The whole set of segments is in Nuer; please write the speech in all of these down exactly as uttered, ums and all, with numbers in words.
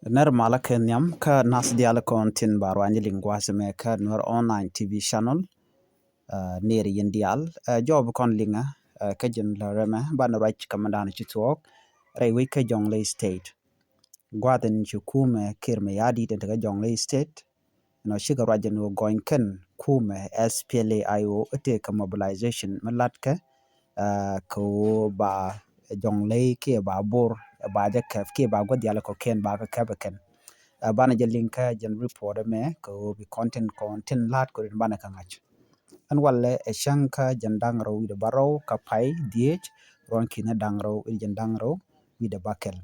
Nɛr malä kɛ nhiam kä nath diaal kɔn tin ba ruany liŋ gua̱a̱th mɛ kä Nuer Online T V channel. Nɛr yɛn diaal jɔw bi kɔn liŋä kä ji̱n lärä mɛ banɛ ruac kä mɛ dan ci thuɔɔk rɛy wec kä Jonglei State. Gua̱a̱th in ci kumɛ Kiir Mayardit in te kä Jonglei State. Nɔ cikɛ ruac jɛ ni wä gɔny kɛn kumɛ S P L A I O itek kɛ mobilization mi latkɛ kɛ wä ba Jonglei kiɛ ba Bor ba jɛ kɛp kiɛ ba gua̱th diaal kɔ kɛn ba kɛ kɛp kɛn. Banɛ jɛ liŋ kä jɛn report mɛ kɛ wä bi kɔn tin kɔn tin lat kɔ rin banɛ kɛ ŋa̱c. Ɛn walɛ ɛ cäŋ kä jɛn da̱ŋ rɛw wi̱dɛ ba rɛw kä pay dhiec ruɔ̱n ki̱n da̱ŋ rɛw wi̱dɛ jɛn da̱ŋ rɛw wi̱dɛ ba kɛl.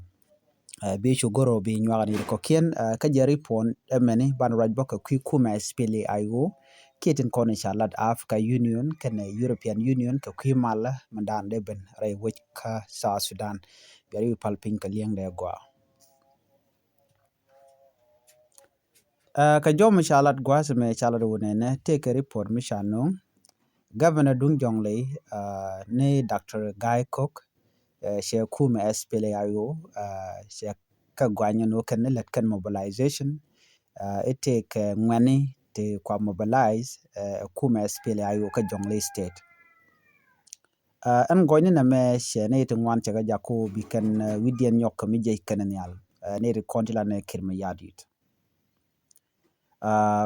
Bi cu goro bi nyuak ni kɔkiɛn kä jɛ ripon ɛmɛni ban ruac bä kɛ kui̱ kumɛ S P L A I O kiɛ tin kɔn ca lat Africa Union kɛnɛ European Union kɛ kui̱ malä mɛ dan dee ben rɛy wec kä South Sudan. Bia ri pal piny kɛ liɛŋ dee gɔaa. Kɛ jɔm ca lat gua̱a̱th mɛ ca lat wunɛnɛ tëëkɛ ripot mi ca no̱o̱ŋ. Governor duŋ Jonglei ni Doctor Gai Kok cɛ kumɛ S P L A I O cɛ kä guanyɛ ni wä kɛn ni lät kɛn mobilization. Itek ŋuɛni ti kua mobilize kumɛ S P L A I O kä Jonglei State. Ɛn gɔny ni nɛmɛ cɛ ni ti ŋuan cɛ kɛ jaku bi kɛn wi̱diɛn nyɔk kɛ mi jɛ kɛn nhial ni ti kɔn ti la ni Kiir Mayardit.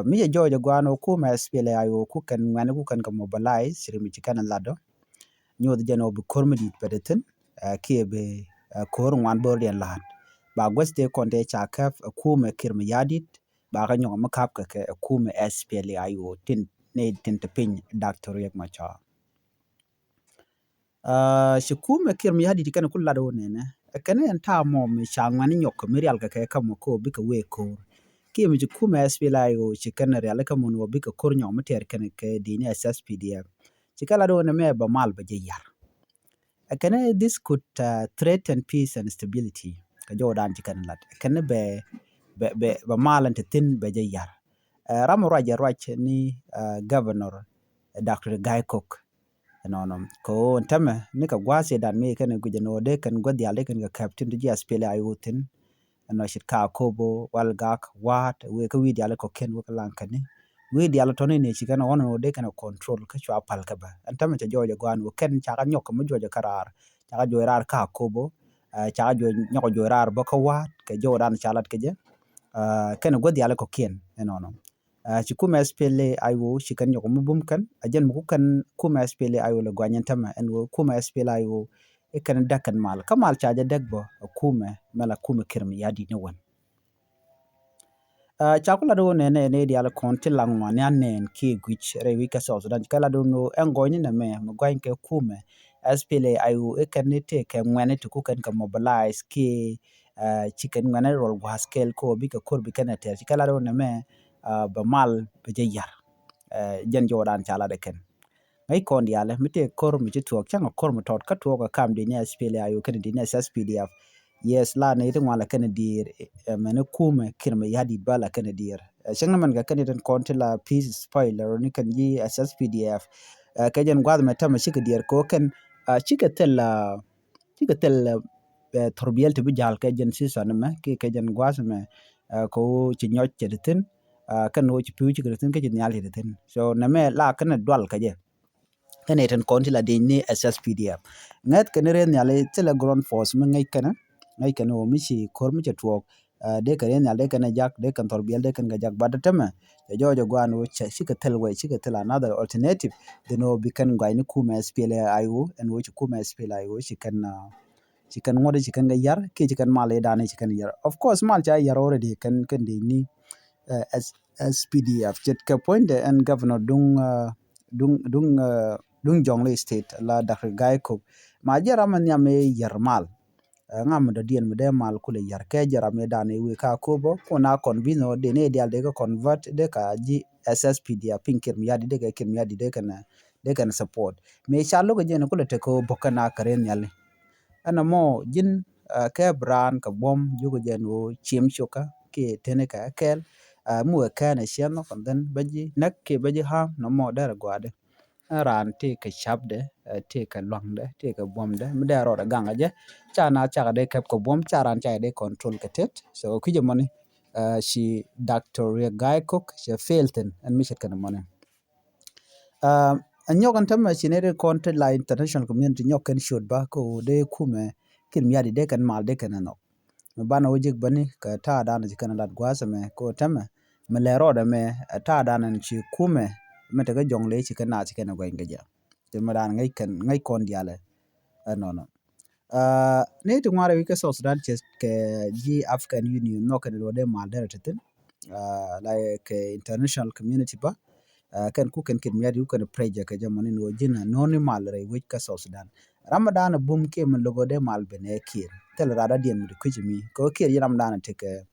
Mi jɛ jɔɔc ɛ guan wä kumɛ S P L A I O ku kɛn ŋuɛn ku kɛn kɛ mobilize ri mi ci kɛn ladɔ. Nyoth jɛn wä bi kor mi dit pɛt thin kiɛ bi kor ŋuan bor diɛn lahat. Ba guäth tëë kɔn tëë ca kɛp ɛ kumɛ Kiir Mayardit ba kɛ nyɔk mi kap kɛ kɛ ɛ kumɛ S P L A I O tin ni tin ti piny Doctor Riek Machar. Ci kumɛ Kiir Mayardit kɛn ku lat wä nɛnɛ ɛ kɛn ɛn ta̱a̱ mɔ mi ca ŋuɛn nyɔk mi rial kɛ kɛ kä mɔ ko bikɛ wee ko̱r. Kiɛ mi ci kumɛ S P L A I O ci kɛn rial kä mun wä bikɛ ko̱r nyɔk mi tɛɛr kɛn kɛ dini S S P D F. Ci kɛ lat wä nɛ mɛ bɛ mal bɛ jɛ yar. Ɛ kɛn this could threaten peace and stability. Kɛ jɔwdan ci kɛn lat ɛ kɛn bɛ bɛ bɛ mal ɛn ti thin bɛ jɛ yar. Ram ruac ɛ ruac ni governor Doctor Gai Kok. Ɛnɔnɔ kɛ ɣöö ɛn tämɛ ni kɛ gua̱a̱th ëëdan mi kɛn guic ɛn ɣöö dee kɛn guäth diaal dee kɛn kɛ kɛp tin ti ji̱ S P L A I O thin. Ɛnɔ cit ka Akobo, Walgak, Waat, wëë kä wi̱i̱ diaal kɔ̱kiɛn wëë kä Laŋkäni. Wi̱i̱ diaal tɔ̱ni ni ci kɛn ɣɔn ɛn ɣöö dee kɛn kɛ control kä cua pal kä bä. Ɛn tämɛ cɛ jɔɔc ɛ gua̱a̱n ɣöö kɛn cakɛ nyɔk kɛ mi juɔc ɛ kä raar. Cakɛ juɔc raar ka Akobo. Cakɛ juɔc nyɔk juɔc raar bä kä Waat kɛ jɔɔdan ca lat kɛ jɛ. Kɛn guäth diaal kɔ̱kiɛn ɛnɔnɔ. Ci kumɛ S P L A I O ci kɛn nyɔk mi bum kɛn a jɛn mi ku kɛn kumɛ S P L A I O lɛ guany ɛn tämɛ ɛn ɣöö kumɛ S P L A I O i̱ kɛn däk kɛn mal kä mal ca jɛ däk bä ɛ kumɛ mɛ la kumɛ Kiir Mayardit ni wän. Ca ku lat ɣöö nɛnɛ nɛ diaal kɔn ti la ŋuan ni anɛn kiɛ guic rɛy wi̱c kä South Sudan ci kɛ lat ɣöö ɛn gɔny ni nɛmɛ mi guany kɛ kumɛ S P L A I O i̱ kɛn ni tëë kɛ ŋuɛni ti ku kɛn kɛ mobilize kiɛ ci kɛn ŋuɛnɛ rol gua̱a̱th kɛɛl kä ɣöö bikɛ ko̱r bi kɛn ɛ tɛr ci kɛ lat ɣöö nɛmɛ bɛ mal bɛ jɛ yar. Jɛn jɔwdan ca lat ɛ kɛn ŋäc kɔn diaalɛ mi tëë ko̱r mi ci tuɔɔk cäŋ ɛ ko̱r mi tɔt kä tuɔɔk ɛ kam dini S P L A I O kɛn dini S S P D F. Yes la ni ti ŋuan lɛ kɛn diir mɛni kumɛ Kiir Mayardit ba la kɛn diir. Cäŋ ni mɛn kɛ kɛn itin kɔn ti la peace spoiler ni kɛn ji̱ S S P D F. Kɛ jɛn gua̱th mɛ tämɛ cikɛ diɛɛr kɛ ɣöö kɛn cikɛ thil cikɛ thil thurbiɛl ti bi ja̱l kɛ jɛn season mɛ kiɛ kɛ jɛn gua̱th mɛ. Kɛ ɣöö ci nyɔc cɛ ti thi̱n kɛn ɣöö ci pi̱w cikɛ ti thi̱n kä ci nhial cɛ ti thi̱n. So nɛmɛ la kɛn dual kɛ jɛ. Kɛn itin kɔn ti la dec ni S S P D F ŋäth kɛn rɛy nhial thilɛ ground force mi ŋäc kɛn ŋäc kɛn ɣöö mi ci ko̱r mi cɛ tuɔɔk. Dee kɛ rɛy nhial dee kɛn ɛ jak dee kɛn thurbiɛl dee kɛn kɛ jak but tämɛ cɛ jɔɔc ɛ gua̱a̱n ɣöö cikɛ thil wɛy cikɛ thil another alternative. Then ɣöö bi kɛn gua̱c ni kumɛ S P L A I O ɛn ɣöö ci kumɛ S P L A I O ci kɛn ci kɛn ŋuɔ̱t ci kɛn kɛ yar kiɛ ci kɛn mal i̱ da̱a̱n ci kɛn yar. Of course mal ca yar already kɛn kɛn dec ni S S P D F ce̱tkɛ puɔ̱nydɛ ɛn governor duŋ duŋ duŋ duŋ Jonglei State la Doctor Gai Kok. Ma jɛ ram mi nhiam i̱ yar mal. Ŋa mi dɔ̱diɛn mi dee mal kulɛ yar kɛ jɛ ram i̱ da̱a̱n i̱ wëë ka Akobo kun a convince ɔ dee ni dial dee kɛ convert dee ka ji̱ S S P D F piny Kiir Mayardit dee kɛ Kiir Mayardit dee kɛn dee kɛn support. Mi ca lo̱k jɛ ni kulɛ tek kɛ bok kɛn a kɛ rɛy nhiali. Ɛn ɛmɔ ji̱n kɛ bi raan kɛ buɔ̱m jiök jɛ ni ɣöö ciem ciokä kiɛ teni kɛ kɛɛl. Mi wee kɛn ɛ ciɛn nhɔk and then bä ji̱ näk kiɛ bä ji̱ harm nɔmɔ derɛ gua̱a̱dɛ. ɛn raan tëëkɛ capdɛ, tëëkɛ luaŋdɛ, tëëkɛ buɔ̱mdɛ mi dee rɔɔdɛ gaŋ ɛ jɛ. Ca naath cakɛ dee kɛp kɛ buɔ̱m, ca raan cakɛ dee control kɛ tet. So kui̱c ɛmɔni ci Doctor Riek Gai Kok cɛ fail thi̱n ɛn mi ce̱tkɛ ni mɔni. Ɛ nyɔk ɛn tämɛ ci nɛy ti kɔn ti la international community nyɔk kɛn ciöt bä kɛ ɣöö dee kumɛ Kiir Mayardit dee kɛn mal dee kɛn ɛ nhɔk. Mi banɛ wä jek bäni kɛ ta̱a̱ danɛ ci kɛn ɛ lat gua̱a̱th ɛmɛ kɛ ɣöö tämɛ mi lɛ rɔɔdɛ mɛ ɛ ta̱a̱ danɛ ci kumɛ mɛ tekɛ jɔ̱ŋ lɛ ci kɛn naath ci kɛn ɛ guɛny kɛ jɛ. Ti mi daan ŋäc kɛn ŋäc kɔn diaalɛ ɛnɔnɔ. Ni ti ŋuan rɛy wi̱c kä South Sudan cɛ kɛ ji̱ African Union nhɔk kɛn luɔt dee mal derɛ ti thi̱n. La kɛ international community bä kɛn ku kɛn Kiir Mayardit ku kɛn pressure kɛ jɛ mɔni ni wä ji̱n a no̱o̱ni mal rɛy wi̱c kä South Sudan. Ram mi daan a bum kiɛ mi lo̱k dee mal ben ɛ Kiir thil rat a diɛn mi ti kui̱c mi kɛ wä Kiir ji̱ ram mi daan a tekɛ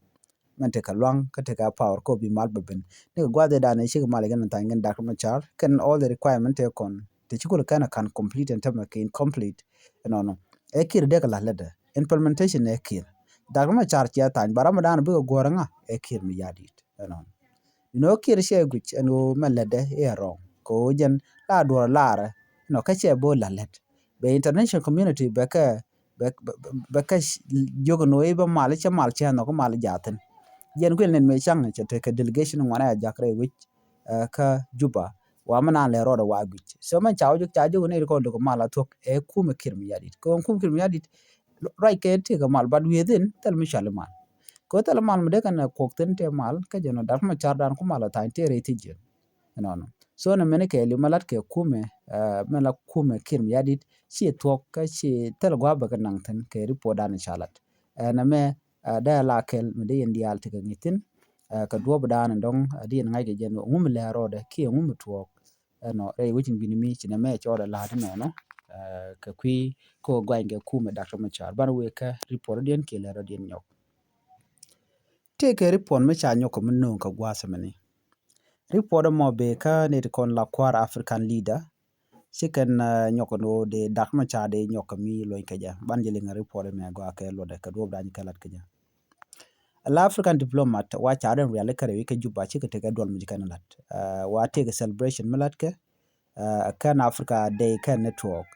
mɛn tekɛ luaŋ kä tekɛ power kɛ wä bi mal bɛ ben. Ni kɛ gua̱th ɛ daan ɛ cikɛ mal ɛ gɛn tha̱a̱ny gɛn Doctor Machar kɛn all the requirement tɛ kɔn ti ci kulɛ kɛn a kan complete ɛn tämɛ kɛ incomplete. Ɛnɔnɔ ɛ Kiir dee kɛ la̱th lätdɛ implementation ɛ Kiir. Doctor Machar ciɛ tha̱a̱ny ba ram mi daan bikɛ guɔ̱r ŋa ɛ Kiir Mayardit. Ɛnɔnɔ inɔ Kiir ciɛ guic ɛn ɣöö mɛ lätdɛ i̱ ɛ wrong kɛ ɣöö jɛn la duɔ̱r laarɛ inɔ kä ciɛ bo̱o̱ la̱th lät. Bɛ international community bɛ kɛ bɛ bɛ bɛ kɛ jiök ɛn ɣöö i̱ bä mal i̱ cä mal cä nhɔk i̱ mal i̱ jaathin. Jɛn kuël nɛn mëë caŋ cɛ tekɛ delegation ŋuan ɛ a jak rɛy wi̱c kä Juba. Wa mi naan lɛ rɔɔdɛ wa guic so mɛn ca wä jiök ca jiök ni ri kɔn dok mal a thuɔ̱k ɛ kumɛ Kiir Mayardit kɛ ɣöö kumɛ Kiir Mayardit ruac kɛ tekɛ mal but within thil mi cɔal i̱ mal. Kɛ ɣöö thil i̱ mal mi dee kɛn ɛ kuɔk thi̱n tɛ mal kä jɛn ɔ Doctor Machar daan ku mal a tha̱a̱ny tëë rɛy thi̱c jɛn. Ɛnɔnɔ so nɛ mɛn kɛɛliw mɛ lat kɛ kumɛ mɛ la kumɛ Kiir Mayardit ci thuɔ̱k kä ci thil gua̱a̱p bɛ kɛ naŋ thi̱n kɛ report dan ca lat. Ɛn ɛmɛ dee la kɛl mi dee yɛn diaal tekɛ ŋi̱c thi̱n kɛ duɔ̱ɔ̱p dan dɔ̱ŋ dee yɛn ŋa̱c kɛ jɛn ŋu mi lɛ rɔɔdɛ kiɛ ŋu mi tuɔɔk. Ɛnɔ rɛy wecin bini mi ci nɛ mɛ cɔɔdɛ la̱a̱t inɔnɔ kɛ kui̱ kä wä guany kɛ kumɛ Doctor Machar banɛ wëë kä report diɛn kiɛ lɛ rɔɔdiɛn nyɔk. Tëëkɛ report mi ca nyɔk kɛ mi no̱o̱ŋ kɛ gua̱a̱th mɛni. Report ɛmɔ bee kä nɛy ti kɔn la kua̱r African leader ci kɛn nyɔk ni wä dee Doctor Machar dee nyɔk kɛ mi luɔny kɛ jɛ ban jɛ liŋ report ɛmɛ gɔaa kɛ luɔtdɛ kɛ duɔ̱ɔ̱p da̱a̱ny kɛ lat kɛ jɛ. La African diplomat wa ca rɛn riali kɛ rɛwi kɛ Juba cikɛ tekɛ duɔl mi ci kɛn lat wa tekɛ celebration mi lat kɛ kɛn Africa Day kɛn network.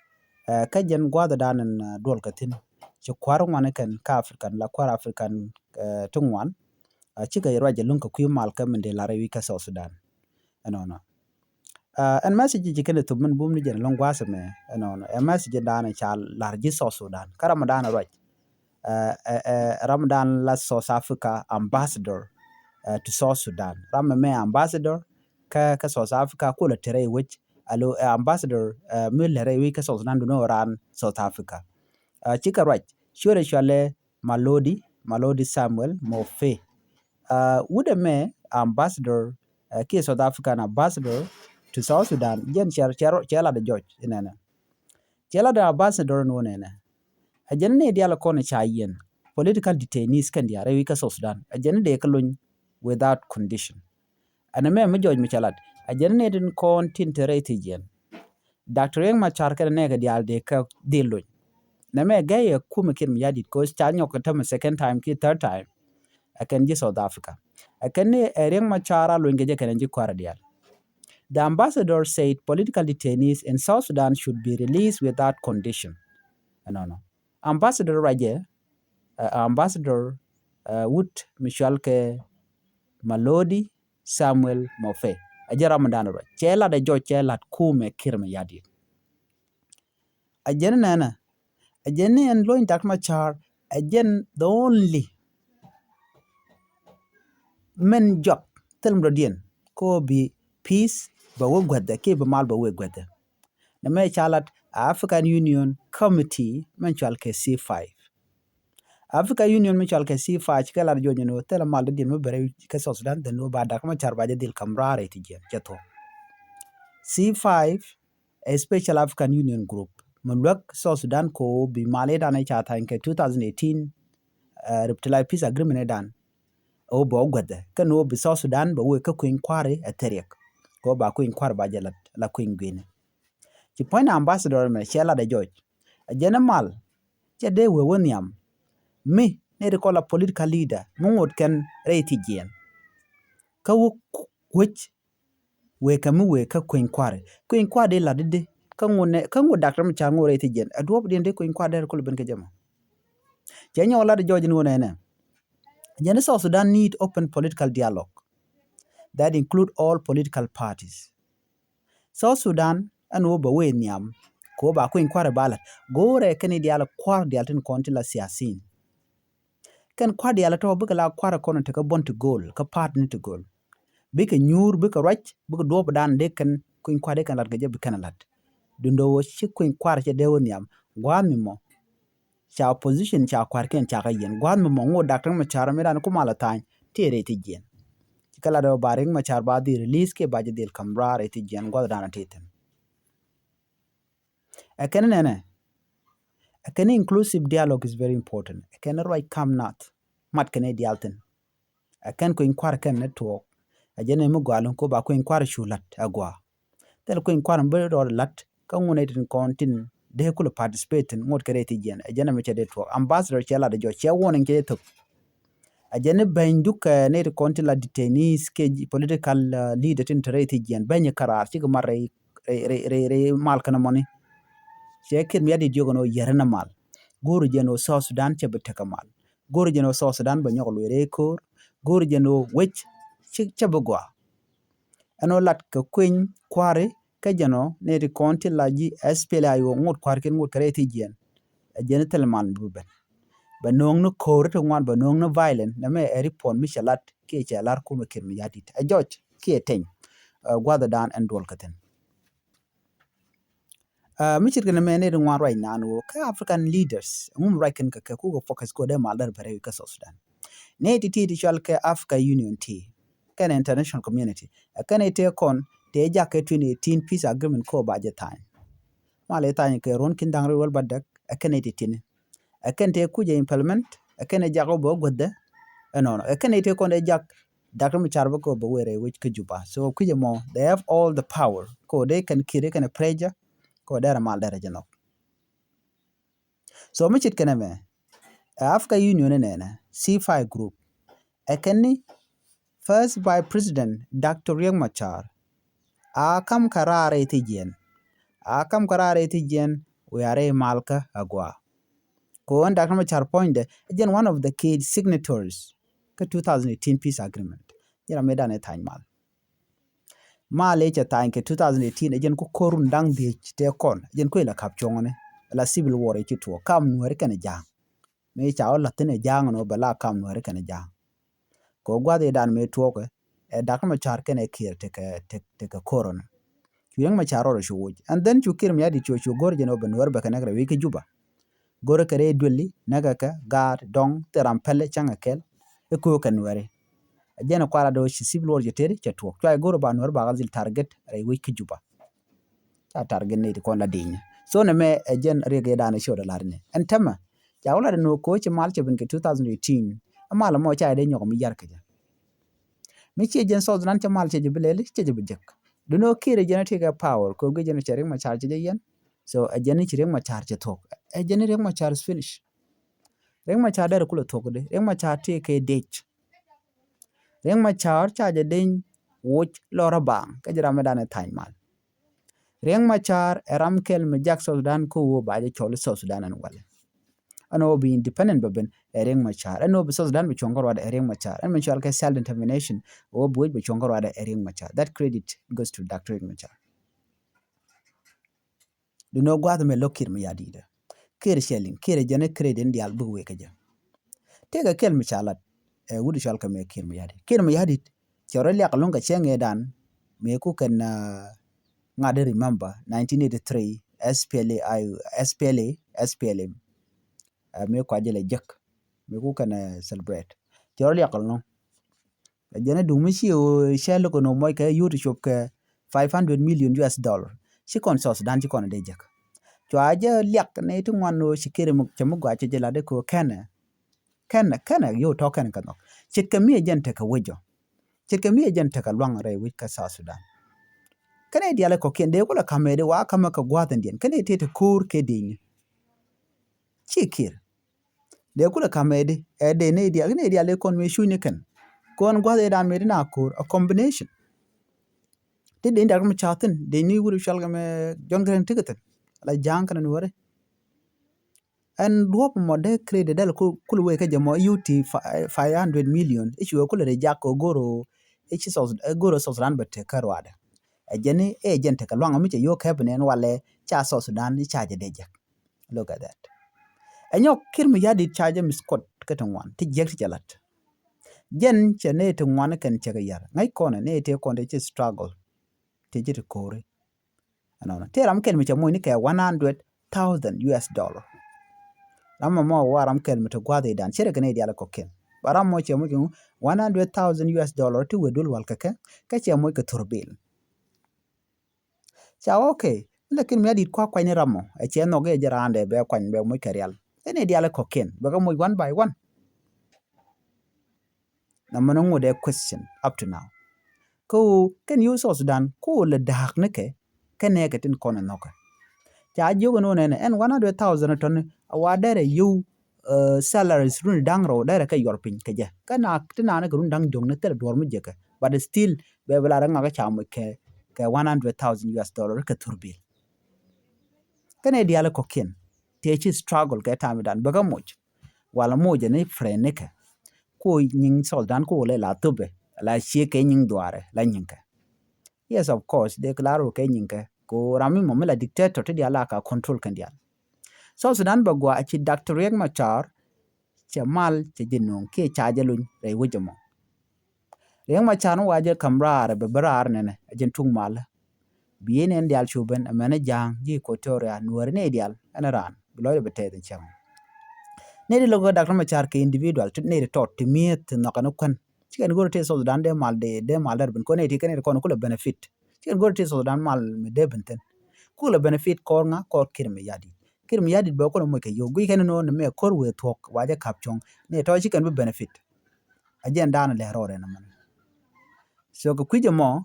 Kä jɛn gua̱a̱th dan in duɔl kɛ thi̱n ci kua̱r ŋuan kɛn kä African la kua̱r African ti ŋuan. Cikɛ ruac jɛ luŋ kɛ kui̱ mal kä min dee lar i̱ wi̱c kä South Sudan. Ɛnɔnɔ ɛn message ji̱ kɛn ɛ thop min bum ni jɛn ɛlɔ̱ŋ gua̱a̱th ɛmɛ. Ɛnɔnɔ ɛ message in daanɛ ca lar ji̱ South Sudan kä ram in daanɛ ruac. Ram in daan la South Africa ambassador to South Sudan ram ɛmɛ ambassador kä kä South Africa kulɛ tɛrɛ i̱ wec alo ambassador mi lɛrɛ i̱ wec kä South Sudan dunɛ ran South Africa. Cikɛ ruac ciötɛ cualɛ Malodi, Malodi Samuel Mofe. Wut ɛmɛ ambassador kiɛ South African ambassador to South Sudan jɛn cɛ lat ɛ jɔc inɛnɛ. Cɛ lat ɛ ambassador ni wä nɛnɛ. Ɛ jɛn ni dial kɔn ca yiɛn political detainees kɛn diaal rɛy wi̱c kä South Sudan ɛ jɛn ni dee kä lony without condition. Ɛn ɛmɛ mi jɔc mi cɛ lat ɛ jɛn ni tin kɔn tin te rɛy thiec yɛn. Doctor Riek Machar kɛn nɛɛkɛ diaal dee kä dhil lony. Nɛmɛ gɛy ɛ kumɛ Kiir Mayardit koc ca nyɔk kɛ tämɛ second time ki third time. Ɛ kɛn ji̱ South Africa ɛ kɛn ni ɛ Riek Machar a lony kɛ jɛ kɛn ji̱ kua̱rɛ diaal. The ambassador said political detainees in South Sudan should be released without condition. Ɛnɔnɔ ambassador ruacɛ ambassador wut mi cual kɛ Malodi Samuel Mofe. Ɛ jɛ ram mi dan ruac cɛ lat ɛ jɔc cɛ lat kumɛ Kiir Mayardit. Ɛ jɛn nɛnɛ ɛ jɛn ni ɛn lony Doctor Machar ɛ jɛn the only mɛn juak thil mi dɔ̱diɛn kä bi peace bɛ wä guäthdɛ kiɛ bi mal bɛ wä guäthdɛ. Nɛmɛ ca lat African Union Committee mɛn cual kɛ C five. African Union mɛn cual kɛ C five cikɛ lat jɔnyɛ ni wä thilɛ mal dɔ̱diɛn mi bɛ rɛy kä South Sudan dhɛn ni wä ba Doctor Machar ba jɛ dhil kam raar rɛy ti jiɛn cɛ thuɔ̱k. C five ɛ special African Union group mi luäk South Sudan ko bi mal idan i̱ ca tha̱a̱ny kɛ two thousand eighteen riptili peace agreement idan. Ɛ wä bɛ wä guäthdɛ kɛn wä bi South Sudan bɛ wä kä kui̱ny kua̱ri ɛ thiriɛk. Kɛ wä ba kui̱ny kua̱ri ba jɛ lat la kui̱ny gui̱ni. Ci puɔ̱ny ambassador mɛ cɛ lat ɛ jɔc ɛ jɛn ɛ mal cɛ dee wee wä nhiam. Mi ni ri kɔla political leader mi ŋot kɛn rɛy ti jiɛn. Kä wä kuec wëë kä mi wëë kä kueny kua̱ri. Kueny kua̱ri dee lat di di. Kä ŋu nɛ, kä ŋu Doctor Machar ŋu rɛy thi̱jiɛn. Ɛ duɔ̱ɔ̱p diɛn dee kueny kua̱ri dee rɛ kul ben kä jɛ mɔ. Cɛ nyɔk lat jɔɔc ni wä nɛnɛ. Jɛn ni South Sudan need open political dialogue that include all political parties. South Sudan ɛn wä bɛ wee nhiam kɛ wä ba kueny kua̱ri ba lat. Go̱o̱rɛ kɛn i̱ diaal kua̱r diaal tin kɔn ti la siasin. Kɛn kua̱r diaal tɔ bikɛ la kua̱r kɔn tekɛ bɔn ti go̱o̱l kä pa̱a̱t ni ti go̱o̱l. Bikɛ nyuur, bikɛ ruac, bikɛ duɔɔp dan dee kɛn kueny kua̱r dee kɛn lat kɛ jɛ bi kɛn lat. Dundo wä ci kueny kua̱r cɛ dee wä nhiam gua̱a̱th mi mɔ. Ca opposition ca kua̱r kɛn ca kä yɛn gua̱a̱th mi mɔ ŋot Doctor Machar mi dan ku mal a tha̱a̱ny ti rɛy thi̱jiɛn. Ci kɛ lat wä ba Riek Machar ba dhil release kiɛ ba jɛ dhil ka̱m raar rɛy thi̱jiɛn gua̱a̱th dan a ti thi̱n. Ɛ kɛn nɛnɛ. Ɛ kɛn inclusive dialogue is very important. Ɛ kɛn ruac kam nath mat kɛn i̱ diaal thi̱n. Ɛ kɛn kueny kua̱r kɛn ni tuɔɔk. Ɛ jɛn ni mi gɔaa lun ko ba kueny kua̱r cu la̱t ɛ gɔaa. Thil kueny kua̱r mi bi rɔɔd la̱t kä ŋun ɛ tin kɔn tin dee kulɛ participate thi̱n ŋot kɛ rɛy thi̱jiɛn. Ɛ jɛn ni mi cɛ dee tuɔɔk. Ambassador cɛ lat ɛ jɔc cɛ warning cɛ jɛ thok. A jɛn ni beny duk kɛ ni ti kɔn ti la detainees kɛ political leader tin te rɛy thi̱jiɛn beny kɛ raar cikɛ mat rɛy rɛy rɛy rɛy mal kɛn mɔni. Cɛ Kiir Mayardit jiök ɛn ɣöö yɛr ɛn mal. Go̱o̱ri jɛn ɣöö South Sudan cɛ bi tekɛ mal. Go̱o̱ri jɛn ɣöö South Sudan bɛ nyɔk luee rɛy ko̱o̱r. Go̱o̱ri jɛn ɣöö wec ci cɛ bi gɔaa. Ɛn ɣöö lat kɛ kueny kua̱ri kä jɛn ɔ ni ti kɔn ti la ji̱ S P L A I O ŋot kua̱r kin ŋot kɛ rɛy thi̱jiɛn. Ɛ jɛn thil mal mi bi ben. Bɛ no̱o̱ŋ ni ko̱o̱ri ti ŋuan bɛ no̱o̱ŋ ni violent nɛ mɛ ɛ report mi cɛ lat kiɛ cɛ lar kumɛ Kiir Mayardit. Ɛ jɔc kiɛ teny. Ɛ gua̱th dan ɛn duɔl kɛ thi̱n. Ɛ mi ce̱tkɛ nɛ mɛ ni ti ŋuan ruac naan woo kä African leaders ŋum ruac kɛn kɛ kɛ kukɛ focus kɛ dee mal dɛr bɛ rɛy kä South Sudan. Ni ti ti ti cual kɛ Africa Union ti kɛn international community. Ɛ kɛn ite kɔn tëë jak kɛ twenty eighteen peace agreement ko ba jɛ tha̱a̱ny. Mal ite tha̱a̱ny kɛ ruɔ̱n kin da̱ŋ rɛw wäl ba däk ɛ kɛn ite tini. Ɛ kɛn tëë kucɛ implement ɛ kɛn ite jak wä bä guäthdɛ. Ɛnɔnɔ ɛ kɛn ite kɔn tëë jak Doctor Machar bä ko bä wee rɛy wec kä Juba. So kucɛ mɔ they have all the power ko dee kɛn Kiir kɛn pressure ko dee rɛ mal dee rɛ jɛ nhɔk. So mi ce̱tkɛ nɛ mɛ ɛ Africa Union ni nɛnɛ C five group. Ɛ kɛn ni First Vice President Doctor Riek Machar a kam kɛ raar rɛy thi̱jiɛn. A kam kɛ raar rɛy thi̱jiɛn wiaa rɛy malkä a gɔaa. Kɛ ɣöö ɛn Doctor Machar puɔ̱nydɛ ɛ jɛn one of the key signatories kä two thousand eighteen peace agreement. Jɛn ram mi dan ɛ tha̱a̱ny mal. Mal ëë cɛ tha̱a̱ny kɛ two thousand eighteen ɛ jɛn ku ko̱r run da̱ŋ dhiec tëë kɔn ɛ jɛn kuël a ka̱p cuɔ̱ŋni la civil war ëë ci tuɔɔk kam Nuääri kɛnɛ Ja̱a̱ŋ. Mëë ca wä la̱th thi̱n ɛ Ja̱a̱ŋ ɛn ɣöö bɛ la kam Nuääri kɛnɛ Ja̱a̱ŋ. Kɛ ɣöö gua̱th ëë dan mëë tuɔɔkɛ ɛ Doctor Machar kɛnɛ Kiir tekɛ tekɛ ko̱r ɛn. Cu Riek Machar rɔɔdɛ cu woc and then cu Kiir Mayardit cu cu go̱r jɛn ɣöö bɛ Nuääri bɛ kɛ näk rɛy wec kä Juba. Go̱rɛ kɛ rɛy duëli näkɛ kɛ gaat dɔŋ thil ram pɛlɛ cäŋ ɛ kɛl. I̱ köö kɛ Nuääri. Ɛ jɛn ɛ kualat ɣöö ci civil war cɛ tëëri cɛ tuɔɔk cua jɛ go̱rɛ ba Nuääri ba kɛ dhil target rɛy wec kä Juba. Ca target ni ti kɔn la di̱i̱nyɛ. So nɛ mɛ ɛ jɛn riɛk ëë dan ɛ ciötdɛ la̱t ni ɛn täämɛ. Ca wä lat ɛn ɣöö köö ci mal cɛ ben kɛ two thousand eighteen. Ɛ mal ɛmɔ ca jɛ dee nyɔk mi yar kɛ jɛ. Mi ciɛ jɛn South Sudan cɛ mal cɛ jɛ bi lɛli cɛ jɛ bi jek. Duno Kiir ɛ jɛn ɛ ti kɛ power kɛ ɣöö guic jɛn ɛ cɛ Riek Machar cɛ jɛ yɛn. So ɛ jɛn ni ci Riek Machar cɛ thuɔ̱k. Ɛ jɛn ni Riek Machar is finish. Riek Machar derɛ kulɛ thuɔ̱k di Riek Machar ti kɛ dec. Riek Machar ca jɛ deny woc lɔrä baŋ kä jɛ ram mi dan ɛ tha̱a̱ny mal. Riek Machar ɛ ram kɛl mi jak South Sudan kä ɣöö ba jɛ cɔl i̱ South Sudan ɛn walɛ. Ɛn ɣöö bi independent bɛ ben ɛ Riek Machar. Ɛn ɣöö bi South Sudan bi cuɔ̱ŋ kä ruaadɛ ɛ Riek Machar. Ɛn mi cual kɛ self determination ɣöö bi wec bi cuɔ̱ŋ kä ruaadɛ ɛ Riek Machar. That credit goes to Doctor Riek Machar. Duno gua̱a̱th mɛ lo̱k Kiir Mayardit. Kiir cɛ liŋ Kiir jɛn i̱ credit in diaal buk wek kä jɛ. Tëëkɛ kɛl mi ca lat ɛ wut cual kɛ mɛ Kiir Mayardit. Kiir Mayardit cɛ rɔ liak luŋ kɛ cɛ ŋee dan mëë ku kɛn ŋa̱t di remember nineteen eighty-three S P L A I, S P L A, S P L M. Ɛ mëë kua jɛ lɛ jek mëë ku kɛn celebrate cɛ rɔ liak luŋ. Ɛ jɛn ɛ duŋ mi ci ɣöö cɛ lo̱k ɛn ɣöö mɔc kɛ yio̱w ti cop kɛ five hundred million U S dollar. Ci kɔn South Sudan ci kɔn ɛ dee jek. Cua jɛ liak ni ti ŋuan ɣöö ci Kiir cɛ mi gɔaa cɛ jɛ lat i̱ köö kɛnɛ. Kɛnɛ kɛnɛ yio̱w tɔ̱ kɛnɛ kɛ nhɔk. Ce̱tkɛ mi ɛ jɛn tekɛ wec jɔ. Ce̱tkɛ mi ɛ jɛn tekɛ luaŋ rɛy wec kä South Sudan. Kɛnɛ diaal ɛ kɔ̱kiɛn dee kulɛ ka̱m ɛ di wa ka̱mɛ kɛ gua̱a̱th ɛn diɛn kɛnɛ tëë ti ko̱o̱r kɛ dëëcni. Ci Kiir. Dee kulɛ ka̱m ɛ di ɛ dee nɛy diaal nɛy diaal ëë kɔn mëë cucni kɛn. Kɔn gua̱th ëë dan mëë di na ko̱r a combination. Ti dee ni Doctor Machar thin, dee ni wut cɔal kɛ mɛ John Garang ti kɛ thin. La ja̱a̱ŋ kɛnɛ ni wä ri. Ɛn duɔ̱ɔ̱p mɔ dee credit dee la kul wee kä jɛ mɔ U T five hundred million i̱ ci wee kul ri jak kɛ go̱r ɔ i̱ ci South, go̱r ɔ South Sudan bɛ tek kä ruaadɛ. Ɛ jɛn i̱ ɛ jɛn tekɛ luaŋ mi cɛ yio̱o̱k kɛp ni ɛn walɛ ca South Sudan i̱ ca jɛ dee jek. Look at that. Ɛ nyɔk Kiir Mayardit ca jɛ misquote kä ti ŋuan ti jiɛk ti cɛ lat. Jɛn cɛ nɛy ti ŋuan kɛn cɛ kɛ yar ŋäc kɔn ɛ nɛy ti kɔn ti ci struggle ti ci ti ko̱ri. Ɛnɔnɔ ti ram kɛl mi cɛ moc ni kɛ one hundred thousand U S dollar. Ram mɔ mɔ wa ram kɛl mi ti gua̱th idan cɛ rɛ kɛ nɛy dial kɔkiɛn. Ba ram mɔ cɛ moc kɛ one hundred thousand U S dollar ti wee dul wal kɛ kɛ kɛ cɛ moc kɛ thurbil. Ca okay. Lakin Mayardit kua kuany ni ram mɔ ɛ cɛ nhɔk ɛ jɛ raandɛ bɛ kuany bɛ moc kɛ rial. Ɛ nɛy dial kɔkiɛn bɛ kɛ moc one by one. Na mɛn ŋot ɛ question up to now. Kä ɣöö kɛn yio̱w South Sudan kä ɣöö lɛ da̱a̱k ni kɛ kɛn nɛɛkɛ tin kɔn ɛ nhɔkɛ. Ca jiök ɛn ɣöö nɛnɛ ɛn one hundred thousand tɔni a wa dɛrɛ yio̱w salaries runi da̱ŋ rɛw dɛrɛ kɛ yuɔr piny kɛ jɛ kä na ti naan kɛ runi da̱ŋ diɔ̱k ni thilɛ duɔ̱ɔ̱r mi jekɛ, but still bɛ bi la rɛ ŋakä ca moc kɛ kɛ one hundred thousand U S dollar kɛ thurbil. Kɛn ɛ diaal kɔ̱kiɛn tëë ci struggle kɛ ta̱a̱ mi dan bɛ kɛ moc. Wala moc ni friend ni kɛ ku nyiŋ South Sudan ku lɛ la thupɛ la cie kɛ nyiŋ dhuaarɛ la nyiŋ kɛ. Yes, of course dee kɛ la rur kɛ nyiŋ kɛ ku ram mi mɔ mi la dictator ti diaal la ka control kɛn diaal. South Sudan bɛ gua a ci Doctor Riek Machar cɛ mal cɛ jɛ no̱o̱ŋ kiɛ ca jɛ luny rɛy wec ɛmɔ. Riek Machar ni wa jɛ kam raar bɛ bä raar nɛnɛ a jɛn tuk malä. Bi yɛn ɛn diaal cu ben ɛmɛn ɛ ja̱a̱ŋ ji̱ Equatoria nuääri ni diaal ɛn raan bi lɔcdɛ bɛ tɛth in cäŋ. Nɛy ti lo̱k Doctor Machar kɛ individual ti nɛy ti tɔt ti mi̱eth ti nhɔkɛ ni kuän. Cikɛn go̱r ti South Sudan dee mal dee dee mal dɛr ben kɔn nɛy ti kɛn nɛy ti kɔn kulɛ benefit. Cikɛn go̱r ti South Sudan mal mi dee ben thin. Kulɛ benefit kɔr ŋa kɔr Kiir Mayardit. Kiir Mayardit bɛ kulɛ moc kɛ yio̱w guic kɛn ni no̱o̱n ni mɛ ko̱r wee thuɔ̱k wa jɛ kap cuɔ̱ŋ ni tɔ̱ cikɛn bi benefit. A jɛn daanɛ lɛ rɔɔdɛ ni mɛn. So kɛ kui̱c ɛmɔ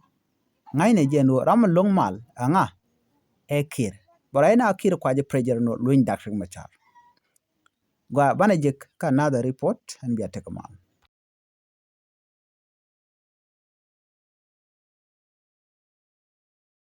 ŋa̱cnɛ jɛn ɣöö ram mi lo̱ŋ mal ɛŋa ɛ Kiir. Bɛ rɔy na Kiir kua jɛ pressure ni luny Doctor Machar. Gua banɛ jek kä another report ɛn bia tek mal.